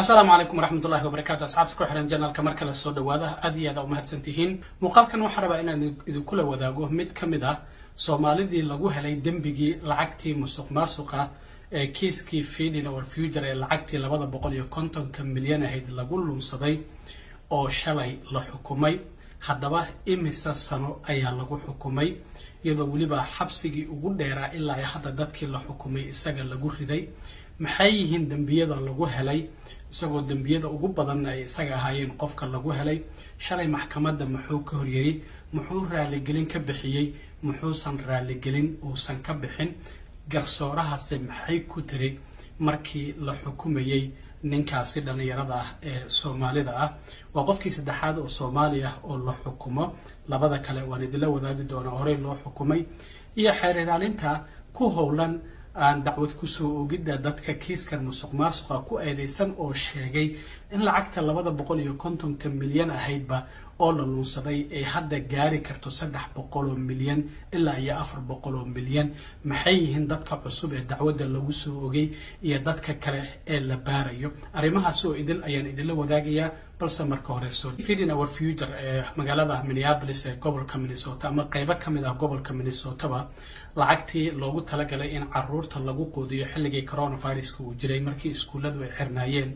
Asalaamu calaykum waraxmatullahi wabarakaatu. Asxaabta ku xiran channelka, mar kale soo dhawaada. Aad iyo aad u mahadsantihiin. Muuqaalkan waxaan rabaa inaan idinkula wadaago mid ka mid ah Soomaalidii lagu helay dembigii lacagtii musuq maasuqa ee kiiskii Feeding Our Future ee lacagtii 250-ka milyan ahayd lagu lunsaday oo shalay la xukumay. Haddaba, imise sano ayaa lagu xukumay, iyadoo weliba xabsigii ugu dheeraa ilaa hadda dadkii la xukumay isaga lagu riday? Maxay yihiin dembiyada lagu helay, isagoo dembiyada ugu badanna ay isaga ahaayeen qofka lagu helay? Shalay maxkamadda muxuu ka horyeri? Muxuu raaligelin ka bixiyey? Muxuusan raaligelin uusan ka bixin? Garsoorahase maxay ku tiri markii la xukumayey ninkaasi dhallinyarada ah ee Soomaalida ah? Waa qofkii saddexaad oo Soomaali ah oo la xukumo. Labada kale waan idinla wadaagi doonaa horey loo xukumay. Iyo xeer ilaalinta ku howlan aan dacwad kusoo ogidda dadka kiiskan musuq maasuqa ku eedeysan oo sheegay in lacagta 250-ka milyan ahaydba oo la lunsaday ay hadda gaari karto 300 milyan ilaa iyo 400 milyan. Maxay yihiin dadka cusub ee dacwadda lagu soo ogay iyo dadka kale ee la baarayo? Arrimahaas oo idil ayaan idinla wadaagayaa, balse marka hore soo Feeding Our Future ee magaalada Minneapolis ee gobolka Minnesota ama qeybo ka mid ah gobolka Minnesotaba, lacagtii loogu talagalay in caruurta lagu quudiyo xilligii coronaviruska uu jiray, markii iskuulladu ay xirnaayeen,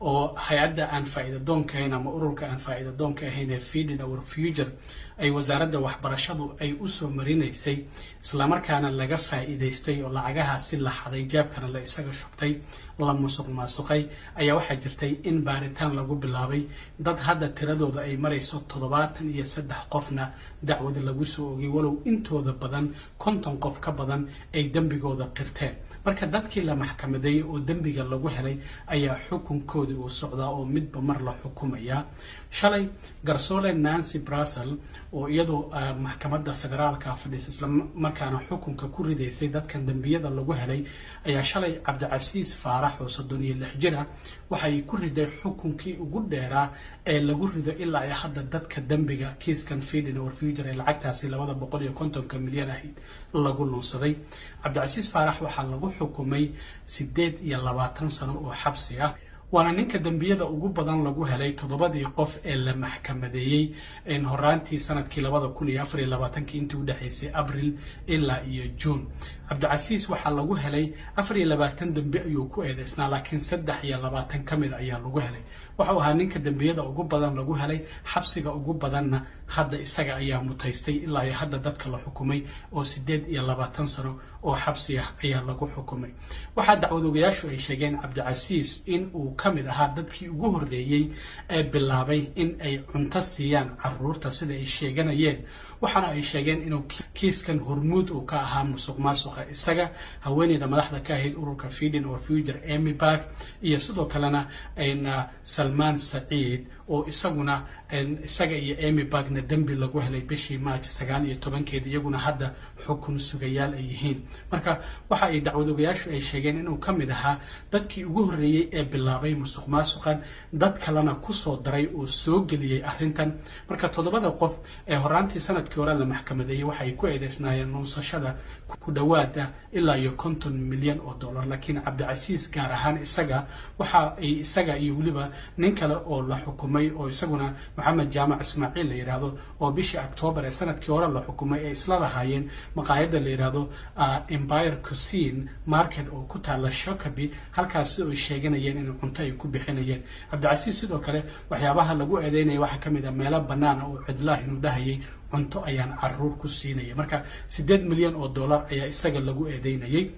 oo hay-adda aan faa'iida doonka ahayn ama ururka aan faa'iida doonka ahayn ee Feeding Our Future ay wasaaradda waxbarashadu ay usoo marinaysay, islamarkaana laga faa'iidaystay oo lacagahaasi la xaday, jeebkana la isaga shubtay, la musuq maasuqay, ayaa waxaa jirtay in baaritaan lagu bilaabay. Dad hadda tiradooda ay marayso 73 qofna dacwad lagu soo ogay, walow intooda badan, 50 qof ka badan, ay dembigooda qirteen. Marka dadkii la maxkamadeeyey oo dembiga lagu helay ayaa xukunkoodii uu socdaa oo midba mar la xukumayaa. Shalay garsoore Nancy Brasel, oo iyadu maxkamadda federaalka fadhiisa, isla markaana xukunka ku ridaysay dadkan dembiyada lagu helay, ayaa shalay Cabdicasiis Faarax oo 36 jir ah waxay ku riday xukunkii ugu dheeraa ee lagu rido ilaa ay hadda dadka dembiga kiiskan Feeding Our Future ee lacagtaasi 250-ka milyan ahayd lagu lunsaday. Cabdicasiis Faarax waxaa lagu xukumay 28 sano oo xabsi ah, waana ninka dembiyada ugu badan lagu helay toddobadii qof ee la maxkamadeeyey horaantii sanadkii 2024-kii, intii udhexaysay Abril ilaa iyo Juun. Cabdicasiis waxaa lagu helay 24 dembi ayuu ku eedeysnaa, laakiin 23 ka mid ayaa lagu helay. Wuxuu ahaa ninka dembiyada ugu badan lagu helay, xabsiga ugu badanna hadda isaga ayaa mutaystay ilaa iyo hadda dadka la xukumay, oo 28 sano oo xabsi ah ayaa lagu xukumay. Waxaa dacwadoogayaashu ay sheegeen Cabdicasiis in uu ka mid ahaa dadkii ugu horreeyey ee bilaabay in ay cunto siiyaan caruurta, sida ay sheeganayeen. Waxaana ay sheegeen inuu kiiskan hormuud uu ka ahaa musuq maasuqa, isaga, haweeneyda madaxda ka ahayd ururka Feeding Our Future, Amy Bark, iyo sidoo kalena Salmaan Saciid, oo isaguna isaga iyo Amy Barkna dembi lagu helay bishii March 19-keeda, iyaguna hadda xukun sugayaal ay yihiin. Marka waxa ay dacwadogayaashu ay sheegeen inuu ka mid ahaa dadkii ugu horreeyey ee bilaabay musuq maasuqan, dad kalena kusoo daray oo soo geliyey arrintan. Marka toddobada qof ee horaantii sanadkii hore la maxkamadeeyey waxay ku eedeysnaayeen lunsashada ku dhowaada ilaa iyo 50 milyan oo dollar, laakiin Cabdicasiis gaar ahaan isaga waxa ay isaga iyo weliba nin kale oo la xukumay oo isaguna Maxamed Jaamac Ismaaciil la yidhaahdo, oo bishii Octoobar ee sanadkii hore la xukumay, ay isla lahaayeen maqaayadda la yidhaahdo Empire Cuisine Market oo ku taalla Shakopee, halkaasi oo sheeganayeen in cunto ay ku bixinayeen. Cabdicasiis sidoo kale waxyaabaha lagu eedeynaya waxaa ka mid ah meelo bannaan ah oo cidlaah inuu dhahayay cunto ayaan caruur ku siinaya. Marka 8 milyan oo dollar ayaa isaga lagu eedeynayay.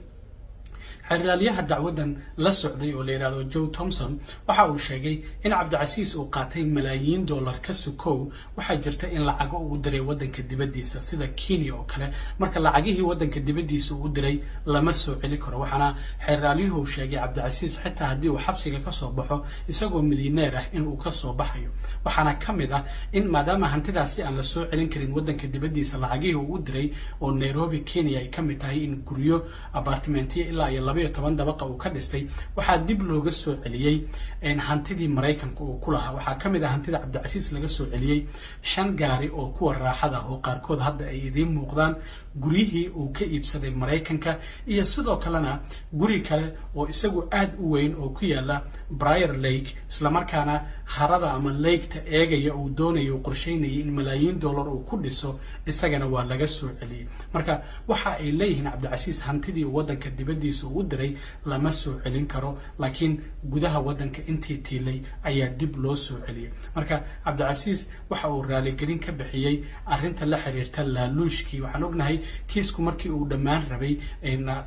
Xeerlaalyaha dacwaddan la socday oo la yidhahdo Joe Thompson waxa uu sheegay in Cabdicasiis uu qaatay malaayiin dollar ka sukow, waxaa jirta in lacago uu diray waddanka dibaddiisa, sida Kenya oo kale. Marka lacagihii waddanka dibaddiisa uu diray lama soo celi karo. Waxaana xeerlaalyuhu uu sheegay Cabdicasiis xitaa haddii uu xabsiga kasoo baxo isagoo milyaneer ah inuu kasoo baxayo. Waxaana ka mid ah in maadaama hantidaasi aan la soo celin karin waddanka dibaddiisa lacagihii uu diray, oo Nairobi, Kenya ay ka mid tahay, in guryo apartmentiyo ilaa iyo 12 dabaqa uu ka dhistay, waxaa dib looga soo celiyey hantidii Maraykanka uu ku lahaa. Waxaa ka mid ah hantida Cabdicasiis laga soo celiyey shan gaari oo kuwa raaxada oo qaarkood hadda ay idiin muuqdaan, guryihii uu ka iibsaday Maraykanka, iyo sidoo kalena guri kale oo isagu aad u weyn oo ku yaala Prior Lake, islamarkaana harada ama lake-ta eegaya, uu doonayo, uu qorsheynayay in malaayiin dollar uu ku dhiso, isagana waa laga soo celiyey. Marka waxa ay leeyihiin, Cabdicasiis hantidii uu waddanka dibaddiisa ugu diray lama soo celin karo, laakiin gudaha waddanka intii tiilay ayaa dib loo soo celiyey. Marka Cabdicasiis waxa uu raaligelin ka bixiyey arrinta la xiriirta laaluushkii. Waxaan ognahay kiisku markii uu dhammaan rabay,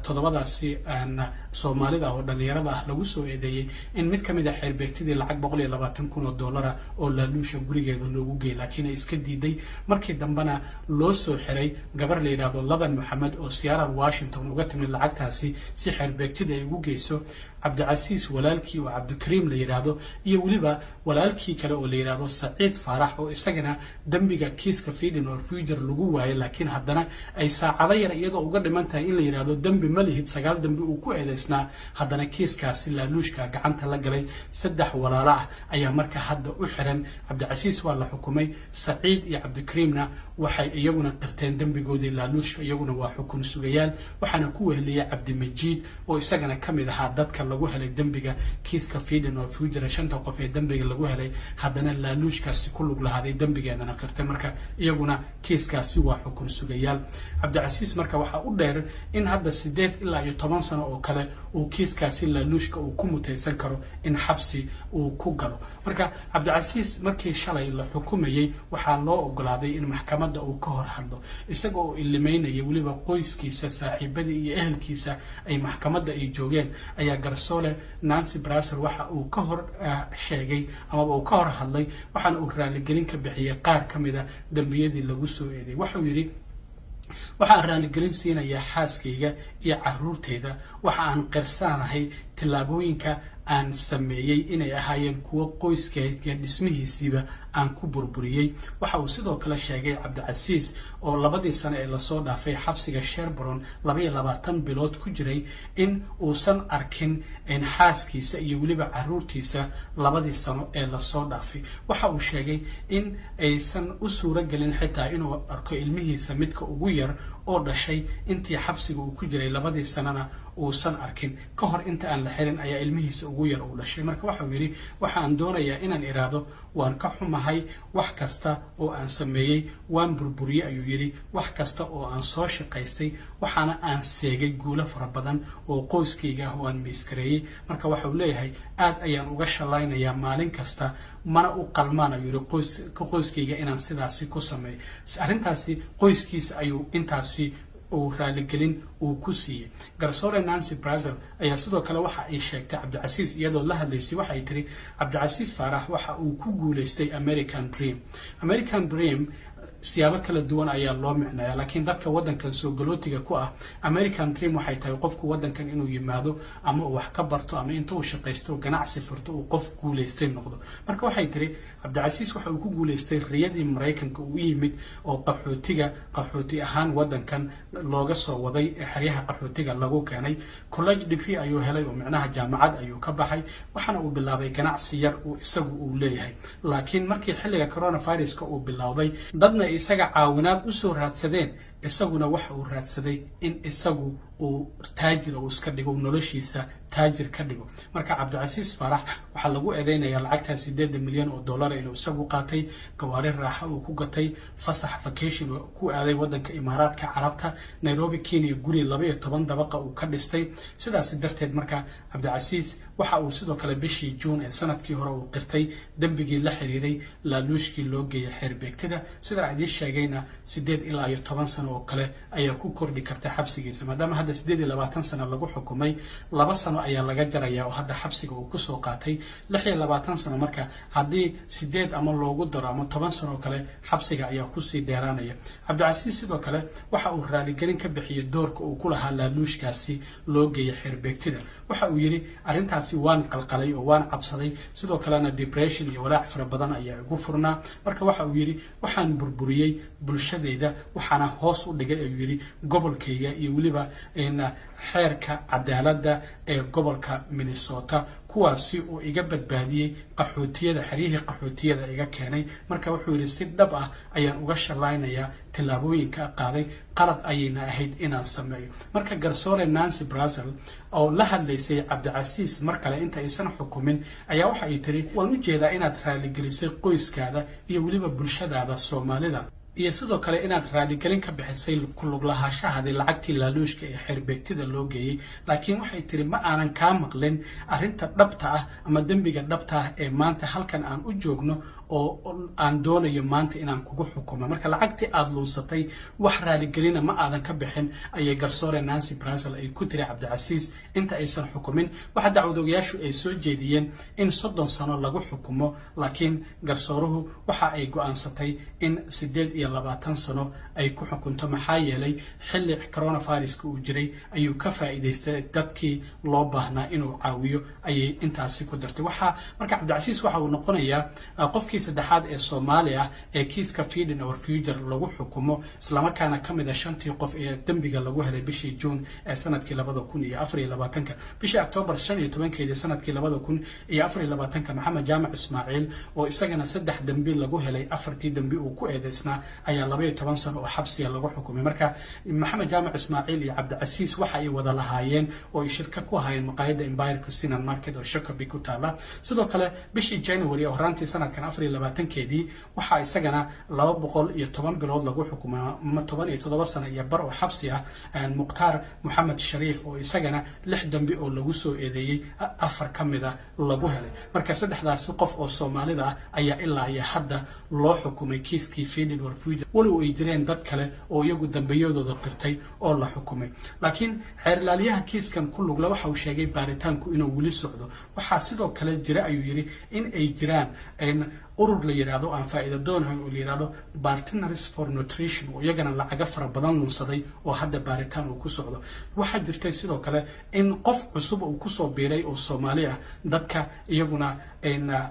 toddobadaasi Soomaalida oo dhallinyarada ah lagu soo eedeeyey, in mid ka mid a xeerbeegtidii lacag 120,000 oo dollara oo laaluusha gurigeeda loogu geeyay, laakiin ay iska diiday. Markii dambena loo soo xiray gabar la yidhaahdo Ladan Maxamed oo Seattle, Washington uga timid lacagtaasi si xeerbeegtida ay ugu geyso. Cabdicasiis walaalkii oo Cabdikariim la yidhaahdo iyo weliba walaalkii kale oo la yidhaahdo Saciid Faarax, oo isagana dembiga kiiska Feeding Our Future lagu waayay, laakiin haddana ay saacado yar iyadoo uga dhiman tahay in la yidhaahdo dembi ma lihid, sagaal dembi uu ku eedeysnaa, haddana kiiskaasi laaluushka gacanta la galay. Saddex walaalo ah ayaa marka hadda u xiran. Cabdicasiis waa la xukumay, Saciid iyo Cabdikariimna waxay iyaguna qirteen dembigoodii laaluushka, iyaguna waa xukun sugayaal. Waxaana ku weheliyay Cabdimajiid oo isagana ka mid ahaa dadka lagu helay dembiga kiiska Feeding Our Future, shanta qof ee dembiga lagu helay, haddana laaluushkaasi ku lug lahaaday, dembigeedana qirtay. Marka iyaguna kiiskaasi waa xukun sugayaal. Cabdicasiis marka waxaa u dheer in hadda 8 ilaa iyo 10 sano oo kale uu kiiskaasi laaluushka uu ku mutaysan karo in xabsi uu ku galo. Marka Cabdicasiis markii shalay la xukumayey, waxaa loo ogolaaday in maxkamadda uu ka hor hadlo, isaga oo ilimeynaya, weliba qoyskiisa, saaxiibadii iyo ehelkiisa ay maxkamadda ay joogeen, ayaa garsoore Nancy Brasel waxa uu ka hor sheegay amaba uu ka hor hadlay, waxaana uu raaligelin ka bixiyey qaar ka mid a dembiyadii lagu soo eeday. Waxuu yidhi: "Waxaan raaligelin siinayaa xaaskayga iyo caruurteyda. Waxa aan qirsaanahay tillaabooyinka aan sameeyey inay ahaayeen kuwo qoyskayga dhismihiisiiba aan ku burburiyey." Waxa uu sidoo kale sheegay Cabdicasiis, oo labadii sano ee lasoo dhaafay xabsiga Sherbourne 22 bilood ku jiray, in uusan arkin xaaskiisa iyo weliba caruurtiisa labadii sano ee lasoo dhaafay. Waxa uu sheegay in aysan u suuro gelin xitaa inuu arko ilmihiisa midka ugu yar oo dhashay intii xabsiga uu ku jiray, labadii sanana uusan arkin. Ka hor inta aan la xirin ayaa ilmihiisa ugu yar uu dhashay. Marka waxauu yidhi: "Waxa aan doonayaa inaan iraahdo waan ka xumahay wax kasta oo aan sameeyey. Waan burburiyey," ayuu yidhi, "wax kasta oo aan soo shaqaystay, waxaana aan seegay guulo fara badan oo qoyskayga ah oo aan miiskareeyey." Marka waxauu leeyahay: "Aad ayaan uga shallaynayaa maalin kasta, mana u qalmaan," ayuu yidhi, "qoyskayga inaan sidaasi ku sameeyo." Arrintaasi qoyskiisa ayuu intaasi uu raaligelin uu ku siiyey. Garsoore Nancy Brasel ayaa sidoo kale waxa ay sheegtay, Cabdicasiis iyadoo la hadlaysay, waxay tiri: "Cabdicasiis Faarax waxa uu ku guulaystay American Dream." American Dream siyaabo kala duwan ayaa loo micnaya, laakiin dadka waddankan soo galootiga ku ah, American Dream waxay tahay qofku waddankan inuu yimaado ama uu wax ka barto ama inta uu shaqaysto, ganacsi furto, uu qof guulaystay noqdo. Marka waxay tiri: Cabdicasiis waxa uu ku guulaystay riyadii Maraykanka uu yimid, oo qaxootiga, qaxooti ahaan waddankan looga soo waday ee xeryaha qaxootiga lagu keenay. College degree ayuu helay, oo micnaha jaamacad ayuu ka baxay, waxaana uu bilaabay ganacsi yar uu isagu uu leeyahay. Laakiin markii xilliga coronaviruska uu bilowday, dadna isaga caawinaad usoo raadsadeen, isaguna waxa uu raadsaday in isagu uu taajir uu iska dhigo, noloshiisa taajir ka dhigo. Marka Cabdicasiis Faarax waxaa lagu eedeynayaa lacagtaa 8 milyan oo dollar inuu isagu qaatay, gawaari raaxa uu ku gatay, fasax vacation oo ku aaday waddanka Imaaraadka Carabta, Nairobi, Kenya guri 12 dabaqa uu ka dhistay. Sidaasi darteed marka Cabdicasiis waxa uu sidoo kale bishii Juun ee sanadkii hore uu qirtay dembigii la xiriiray laaluushkii loo geeyay xeerbeegtida. Sidaa idiin sheegayna, 8 ilaa iyo 10 sano oo kale ayaa ku kordhi karta xabsigiisa, maadaama hadda 28 sano lagu xukumay, 2 sano. sano ayaa laga jaraya oo hadda xabsiga uu kusoo qaatay 26 sano. Marka haddii 8 ama loogu daro ama 10 sano kale, xabsiga ayaa kusii dheeraanaya. Cabdicasiis sidoo kale waxa uu raaligelin ka bixiyey doorka uu ku lahaa laaluushkaasi loo geeyay xeerbeegtida. Waxa uu yidhi, arrintaasi waan qalqalay oo waan cabsaday, sidoo kalena depression iyo walaac fara badan ayaa igu furnaa. Marka waxa uu yidhi, waxaan burburiyey bulshadayda, waxaana hoos u dhigay, ayuu yidhi, gobolkayga iyo weliba xeerka cadaaladda ee gobolka Minnesota, kuwaasi uu iga badbaadiyey qaxootiyada, xeryihii qaxootiyada iga keenay. Marka wuxuu yidhi, si dhab ah ayaan uga shallaynayaa tillaabooyinka qaaday, qalad ayayna ahayd inaan sameeyo. Marka garsoore Nancy Brasel oo la hadlaysay Cabdicasiis mar kale inta aysan xukumin ayaa waxa ay tiri, waan u jeedaa inaad raaligelisay qoyskaada iyo weliba bulshadaada Soomaalida, iyo sidoo kale inaad raaligelin ka bixisay ku lug lahaashahadii lacagtii laaluushka ee xeerbeegtida loo geeyey. Laakiin waxay tiri, ma aanan kaa maqlin arrinta dhabta ah ama dembiga dhabta ah ee maanta halkan aan u joogno oo aan doonayo maanta inaan kugu xukumo. Marka lacagtii aada luunsatay wax raaligelina ma aadan ka bixin, ayay garsoore Nancy Brasel ay ku tiri Cabdicasiis inta aysan xukumin. Waxaa dacwadoogayaashu ay soo jeediyeen in 30 sano lagu xukumo, laakiin garsooruhu waxa ay go-aansatay in 28 sano ay ku xukunto, maxaa yeelay xilli coronaviruska uu jiray ayuu ka faa'iidaystay dadkii loo baahnaa inuu caawiyo, ayay intaasi ku dartay. Waxaa marka Cabdicasiis waxa uu noqonayaa qofkii saddexaad ee Soomaali ah ee kiiska Feeding Our Future lagu xukumo, islamarkaana ka mid ah shantii qof ee dembiga lagu helay bishii Juun ee sanadkii 2024-ka. Bishii Octoobar 15-keedii sanadkii 2024-ka, Maxamed Jaamac Ismaaciil oo isagana saddex dembi lagu helay, afartii dembi uu ku eedeysnaa, ayaa 12 sano oo xabsiga lagu xukumay. Marka Maxamed Jaamac Ismaaciil iyo Cabdicasiis waxa ay wada lahaayeen oo ay shirka ku ahaayeen maqaayadda Empire Casino Market oo Shakopee ku taala. Sidoo kale bishii January oo horaantii sanadkan 24-keedii waxaa isagana 210 bilood lagu xukumay ama 17 sano iyo bar oo xabsi ah Mukhtaar Moxamed Shariif, oo isagana lix dambi oo lagu soo eedeeyey afar ka mid ah lagu helay. Marka saddexdaasi qof oo Soomaalida ah ayaa ilaa iyo hadda loo xukumay kiiskii Feeding Our Future, walow ay jireen dad kale oo iyagu dambiyadooda qirtay oo la xukumay. Laakiin xeerlaalyaha kiiskan ku lugla waxa uu sheegay baaritaanku inuu weli socdo. Waxaa sidoo kale jira, ayuu yidhi, in ay jiraan urur la yidhaahdo aan faa'iido doonahayn oo la yidhahdo Partners for Nutrition, oo iyagana lacago fara badan lunsaday oo hadda baaritaan uu ku socdo. Waxaa jirtay sidoo kale in qof cusub uu kusoo biiray oo Soomaali ah dadka iyaguna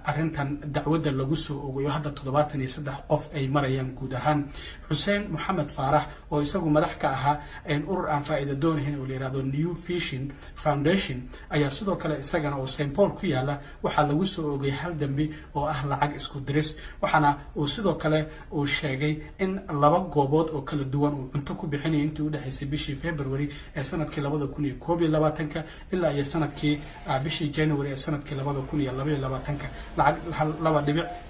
arrintan dacwadda lagu soo ogayo, hadda 73 qof ay marayaan guud ahaan. Xuseen Moxamed Faarax oo isagu madax ka ahaa urur aan faa'iido doonahayn oo la yidhahdo New Vision Foundation ayaa sidoo kale isagana oo St Paul ku yaala waxaa lagu soo ogay hal dembi oo ah lacag isku diris. Waxaana uu sidoo kale uu sheegay in laba goobood oo kala duwan uu cunto ku bixinayay intii udhexaysay bishii February ee sanadkii 2021-ka ilaa iyo sanadkii bishii January ee sanadkii 2022-ka, lacag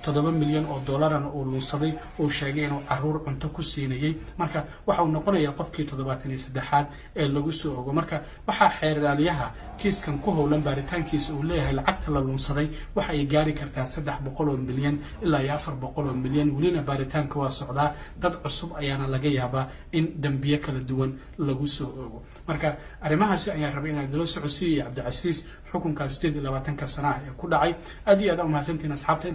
2.7 milyan oo dollarana uu lunsaday, uu sheegay inuu caruur cunto ku siinayay. Marka waxa uu noqonayaa qofkii 73aad ee lagu soo ogo. Marka waxaa xeeraalyaha kiiskan ku howlan baaritaankiisa uu leeyahay lacagta la lunsaday waxa ay gaari kartaa 300 milyan ilaa iyo 400 milyan. Welina baaritaanka waa socdaa, dad cusub ayaana laga yaabaa in dembiyo kala duwan lagu soo ogo. Marka arrimahaasi ayaan rabay inaan idila socodsiiyo Cabdicasiis xukunkaas 28-ka sanaah ee ku dhacay. Aad iyo aad umahadsantihiin asxaabta.